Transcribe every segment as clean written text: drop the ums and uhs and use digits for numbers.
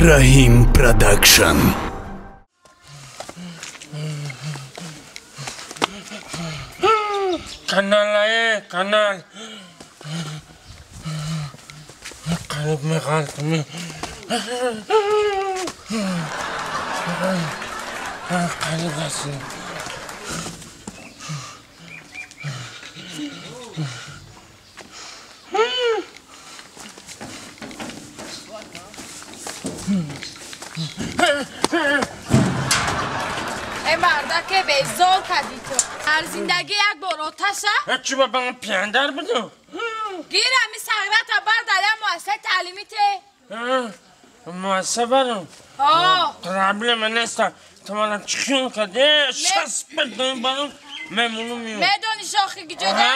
Раҳим Продакшн. Канал, канал. Қариб меғалтам. Қариб расидам. Эй мардаке безор кардӣ ту. Ҳар зиндагӣ як бор оташа? Чӣ ба ман пияндар будам? Гир ҳами сағрата бар дар як муассисаи таълимӣ те. Муассиса барам? Проблема неста. Ту мана чӣ хиёл кардӣ? Шаст пирдоим барам мемонум меём. Медонӣ шохи гиҷода?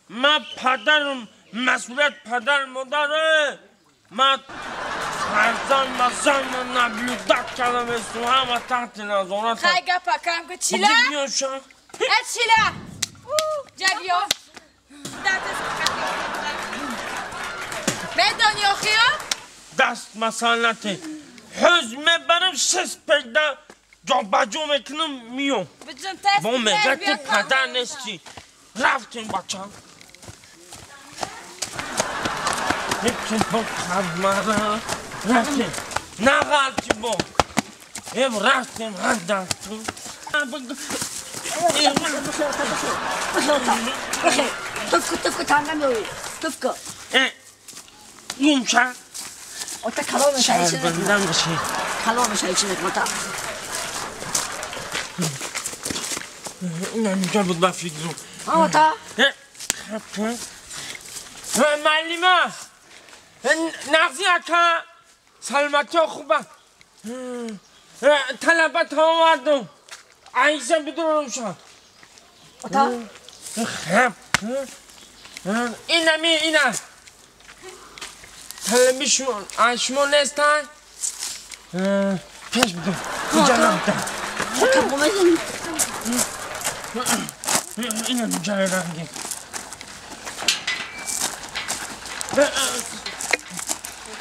Ман падарам, масъулият падар модар. Ман фарзанд мазанма наблюдать кардам эсту ҳама таҳти назорат. Хай гапа кам ку чила? Э чила! Ҷа биё. Медонӣ охиё? Даст масалате. Ҳӯз мебарам шест пелда ҷобаҷо мекунам миём. Бо мега ту падар нестӣ. Рафтем бачам. Рафтем. Нағалти бо. Эв рафтем ҳардасту. Туфку туфку танга меои. Туфку. Э. Гумша. Ота калон шайчи. Калон шайчи ота. Инам буд ба фикру. Ота. Э. Муаллима. Нағзи ака. Саломатиё хуба. Талаба овардум. Айша бидурам ша. Ота. Инами ина. Талаби шумо, шумо нестан? Пеш бидур. Инҷа набуда. Ота бомезани. Ина ҷай ранги.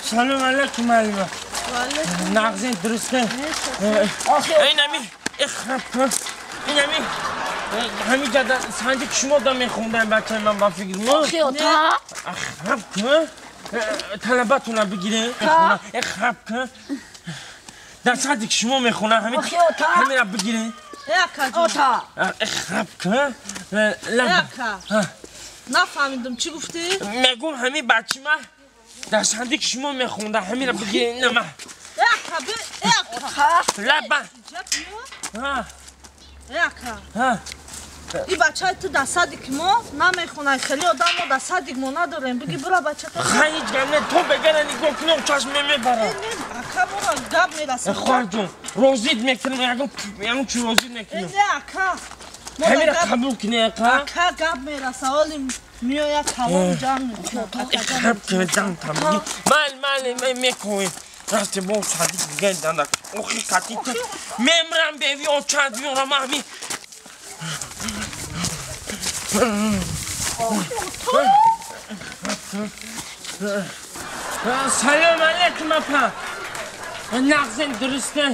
Салом алейкум муаллима. Нағзин дурусте? Инами инами ҳамин ҷа санҷи ки шумо да мехондаем бачаи ман ба фикр. Охи ота. Хаб кун. Талабатона бигирем. Хаб кун. Дар сади ки шумо мехонам ҳаминра бигирем. Ота. Хаб кун. Нафаҳмидам чӣ гуфтӣ? Мегум ҳамин бачи ман дар санди ки шумо мехонда ҳаминра бигирем. Нама. Лаба. Ака. И бачаи ту дар садик мо намехонад. Хеле одам мо дар садик мо надорем. Биги бура бачата. Хай ҳеҷ гап не. То бегара нигоҳ кунам чашм мебарам. Ака мора гап мерасад. Хоҳарҷон, розид мекунам, ягон чӣ розид мекунам. Не ака. Ҳаминра қабул кунӣ ака. Ака гап мерасад. Оли меояд калон ҷамъ мекунад. Хаб кунам тамги. Майли майли мекунем. Рафтем бо садик дига данда. Охи кати ту мемрам беви очад биёрам ҳами. Салом алейкум апа. Нағзин дурусте?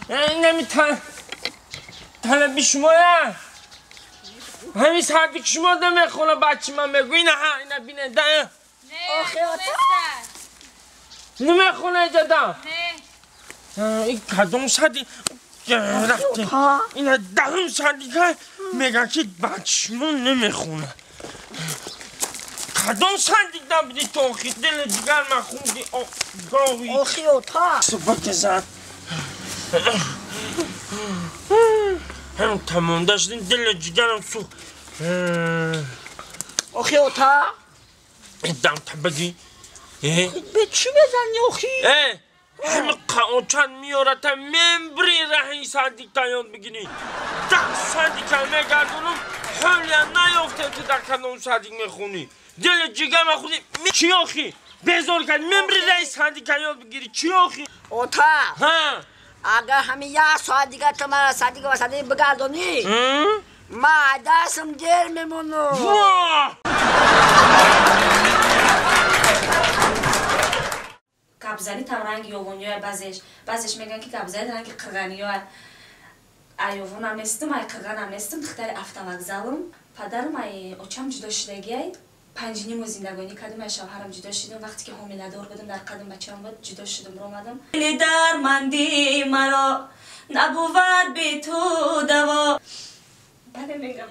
Инами талаби шумоя? Ҳамин садик шумо да мехона бачи ман мегӯ ина ҳа ина бине да. Охи ота. Намехона иҷада? Не. Ин кадом сади рафтем. Ина даҳум садика мега ки бачи шумо намехона. Кадом садик набуди ту охи дили ҷигар ман хунди гови. Охи ота. Субакизан. Ҳам тамомда шудим дили ҷигарам сӯхт. Охи ота. Дам табаги. Бе чӣ мезанӣ охи? Ҳами қаочан меёрата мембри раҳи садикта ёд бигирӣ. Даҳ садика мегардонам ҳолия наёфте ту дар кадом садик мехонӣ. Дили ҷигар ман худи чӣ охи? Безор кард мембри раҳи садика ёд бигирӣ чӣ охи? Ота. Ҳа. Агар ҳамин як соат дигар ту мара садика ва садик бигардонӣ, ман дастам дер мемонам. Гапзани там ранги ёвониё, баъзеш мегӯянд ки гапзани ранги қирғаниё. Ай ёвонам нестам, ай қирғанам нестам, духтари автовокзалам. Падарам ай очам ҷудо шудагиай. 5.5 зиндагонӣ кардам, ай шавҳарам ҷудо шудам. Вақте ки ҳомиладор будам, дар қадам бачаам буд, ҷудо шудам, ромадам. Дарманди маро набувад бе ту даво. Бале мегам.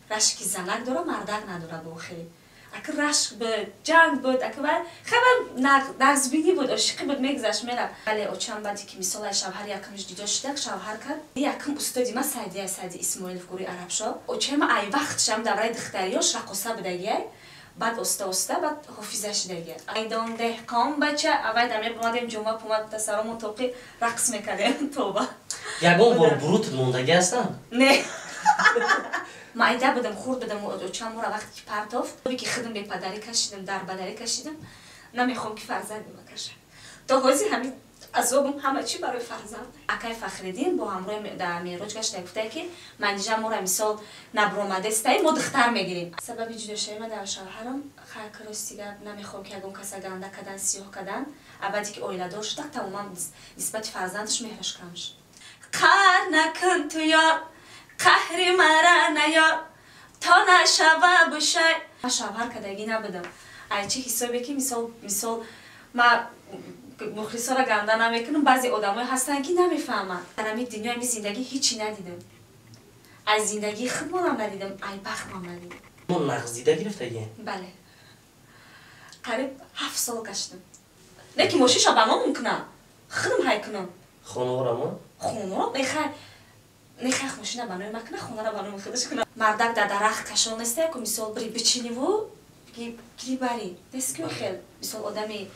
Рашки занак дора, мардак надора бохи. Ака рашк буд, ҷанг буд, ака вай хабар нағзбинӣ буд, ошиқӣ буд, мегузашт, мерафт. Бале, очам баъде ки мисол ай шавҳари якамш ҷудо шудак, шавҳар кард. Якам устоди ма Сайдия, Сайди Исмоилов гурӯи Арабшо. Очама ай вақтшам давраи духтариёш раққоса будагиай. Баъд оста-оста баъд ҳофиза шудагиай. Айдон деҳқон бача, аввай дар мебомадем ҷума пумад тасаромон тоқи рақс мекардем тоба. Ягон бор бурут мондагӣ ҳастанд? Не. Майда будам, хурд будам, очам мора вақте ки партофт, ки худам бепадарӣ кашидам, дарбадарӣ кашидам, намехоҳам ки фарзанди ма кашад. То ҳозир ҳамин азобам ҳама чӣ барои фарзанд. Акай Фахриддин бо ҳамроҳи дар Мероҷ гашта гуфта ки Манижа мора мисол набромадестай, мо духтар мегирем. Сабаби ҷудошавии ма дар шавҳарам хайр рости гап намехоҳам ки ягон каса ганда кадан, сиёҳ кадан. Абаде ки оиладор шуда, тамоман нисбати фарзандаш меҳраш кам шуд. Қар накун ту ёр, қаҳри мара наёр, то нашава бушай. Ма шавҳар кардагӣ набудам. Ай чӣ ҳисобе ки мисол ма мухлисоро ганда намекунам, баъзе одамое ҳастанд ки намефаҳманд. Дар ҳамин дунё, ҳамин зиндагӣ ҳичи надидам. Аз зиндагии худмонам надидам, ай бахтмам надидам. Мо нағз дида гирифтагӣ? Бале. Қариб 7 сол гаштам. Не ки мошиша ба мо мумкина. Худам ҳай кунам. Хонаорамо? Хонаорам? Нехай. Нехай мошина ба номи ма куна, хонара ба номи худаш куна. Мардак дар дарахт кашол неста, ку мисол бири бичиниву, гири бари. Нест ки хел. Мисол одами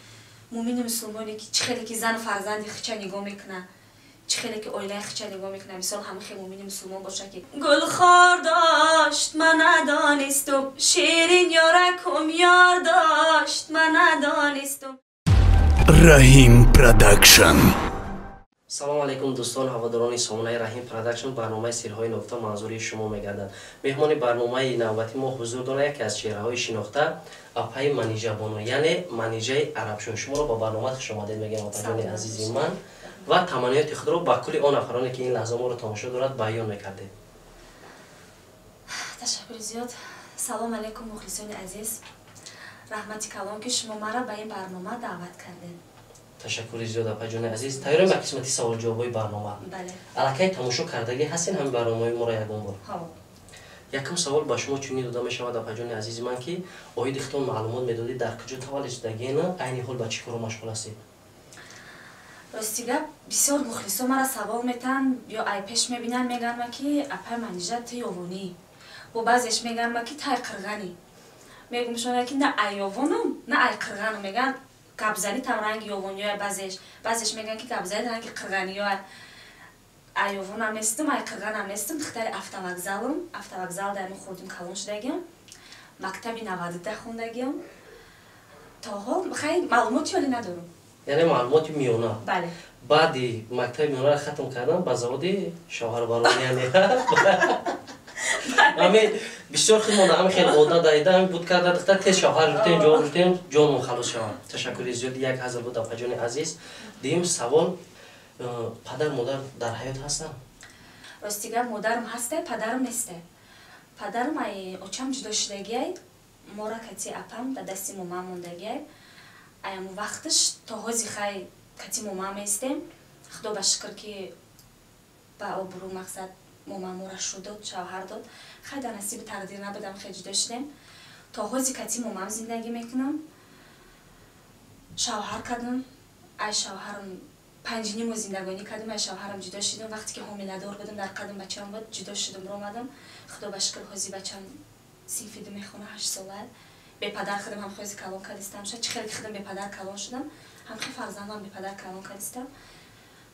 мумини мусулмоне ки чӣ хеле ки зану фарзанди хича нигоҳ мекуна, чӣ хеле ки оилаи хича нигоҳ мекуна, мисол ҳама хел мумини мусулмон боша ки гулхор дошт, ма надонистум, ширин ёракум ёр дошт, ма надонистум. Раҳим Продакшн. Салом алейкум дӯстон, ҳаводорони сомонаи Раҳим Продакшн, барномаи сирҳои нуфта манзури шумо мегардад. Меҳмони барномаи навбати мо ҳузур дорад яке аз чеҳраҳои шинохта, апаи Манижа Бону, яъне Манижаи Арабшоҳ. Шуморо ба барнома хушомадед мегӯям, апаҷони азизи ман, ва таманниёти худро ба кулли он нафароне ки ин лаҳза моро тамошо дорад баён мекардед. Ташаккури зиёд. Салом алейкум мухлисони азиз. Раҳмати калон ки шумо маро ба ин барнома даъват кардед. Ташаккури зиёд, апаҷони азиз. Тайёрем ба қисмати саволҷавобҳои барнома? Бале. Аллакай тамошо кардагӣ ҳастен ҳамин барномаҳои моро ягон бор? Ҳо. Якум савол ба шумо чунин дода мешавад, апаҷони азизи ман, ки оиди худтон маълумот медодед, дар куҷо таваллуд шудагиена, айни ҳол ба чӣ коро машғул ҳастед? Рости гап, бисёр мухлисо маро савол метаҳанд ё ай пеш мебинанд, мегӯянд ма ки апаи Манижа ту ёвонӣ. Бо баъзеш мегӯянд ма ки тай қирғанӣ. Мегӯмшона ки на ай ёвонам, на ай қирғанам. Мегӯянд гапзани там ранги ёвониё, баъзеш мегӯянд ки гапзани ранги қирғаниё. Ай ёвонам нестам, ай қирғанам нестам, духтари автовокзалам. Автовокзал дар мо хурдим калон шудагиам. Мактаби 92 хондагиам. То ҳол хай маълумоти олӣ надорам. Яъне маълумоти миёна? Бале. Баъди мактаби миёнаро хатм кардан ба заводи шавҳарбарон, яъне ҳамин бисёр хел монда, ҳамин хел одат дарида, ҳамин буд карда духтар тез шавҳар гирифтем, ҷавоб гирифтем, ҷонмон халос шавад. Ташаккури зиёд, як ҳазр буд, апаҷони азиз. Дуюм савол, падар модар дар ҳаёт ҳастанд? Рости гап, модарам ҳаста, падарам неста. Падарам ай очам ҷудо шудагиай, мора кати апам дар дасти момам мондагиай. Ай ҳамун вақташ то ҳози хай кати момам меистем. Худо ба шукр ки ба обрӯ мақсад момам мора шу дод, шавҳар дод. Хай дар насиби тақдир набудам, хеле ҷудо шудем. То ҳози кати момам зиндагӣ мекунам. Шавҳар кардам. Ай шавҳарам 5.5 зиндагонӣ кардам, ай шавҳарам ҷудо шудам. Вақте ки ҳомиладор будам, дар қадам бачаам буд, ҷудо шудам, ромадам. Худо ба шукр ҳози бачам синфи 2 мехона, 8 сола. Бепадар худам ҳам ҳози калон кардистам. Шояд чӣ хеле ки худам бепадар калон шудам, ҳам хел фарзандам бепадар калон кардистам.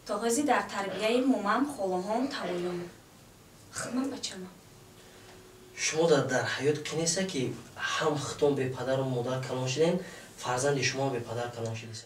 То ҳози дар тарбияи момам, холаҳом, тавоём. Худман бачамам. Шумо дар ҳаёт қинеса ки ҳам худтон бепадару модар калон шуден, фарзанди шумо бепадар калон шудеса?